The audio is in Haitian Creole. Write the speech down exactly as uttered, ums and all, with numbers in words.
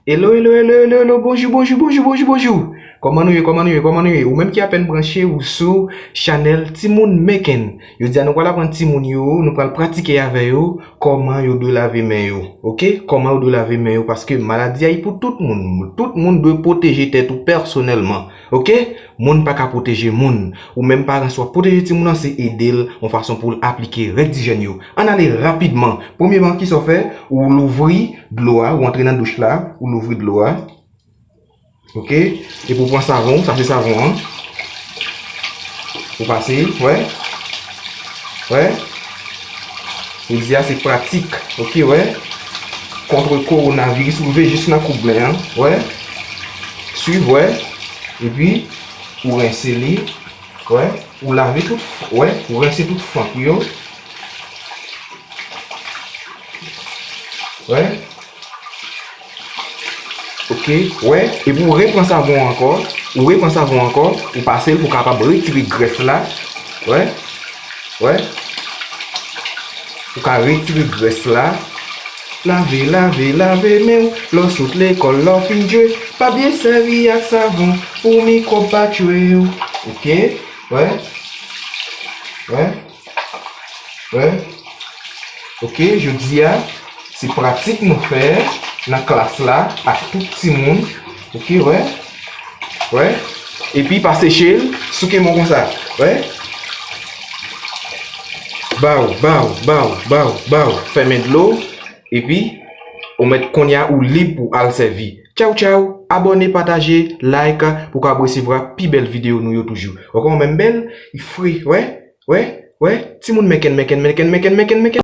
Hello, hello, hello, hello, hello, bonjou, bonjou, bonjou, bonjou, bonjou. Kòman nou ye, kòman nou ye, kòman nou ye? Ou menm ki apèn branche ou sou chanèl Timoun Meken. Jodi a nou pral aprann timoun yo, nou pral pratike avè yo kòman yo dwe lave men yo. Oke? Kòman yo dwe lave men yo, paske maladi a e pou tout moun. Tout moun dwe pwoteje tèt ou pèsonèlman. Oke? Moun pa ka pwoteje moun. Ou menm paran, si w ap pwoteje timoun nan, se ede l yon fason pou l aplike règ dijèn yo. Ann ale rapidman. Premyèman, kisa w fè? Ou louvri dlo a, ou antre nan douch la, ou louvri dlo a. Oke? Epi ou pran savon, sa se savon an. Ou pase, wè? Wè? Jodi a se pratik, oke, wè? Kont kowonaviris, ou leve jis nan koublen an, wè? Swiv, wè? Epi, ou rense li, wè? Ou lave tout, wè? Ou rense tout fank yo. Wè? Oke, wè, epi ou repran savon ankò, ou repran savon ankò, ou pase l pou w kapab retire grès la. Wè, wè, ou ka retire grès la. Lave, lave, lave men w, lè w sot lekòl, lè w fin jwe, pa bliye sèvi ak savon pou mikwòb pa tchwe w. Oke, wè, wè. Wè. Oke, jodi a, se pratik nou fè nan klas la ak tout timoun. Oke, wè. Wè. Epi pa seche l, souke men w konsa. Wè. Baw, baw, baw, baw, baw. Fèmen dlo. Epi, ou mèt kounye a ou lib pou al sèvi. Tchaw, tchaw. Abòne, pataje, like pou w kab resevwa pi bèl videyo nou yo toujou. Ou konprann menm bèl, li fre, wè. Wè, wè, timoun Meken, Meken, Meken, Meken, Meken, Meken.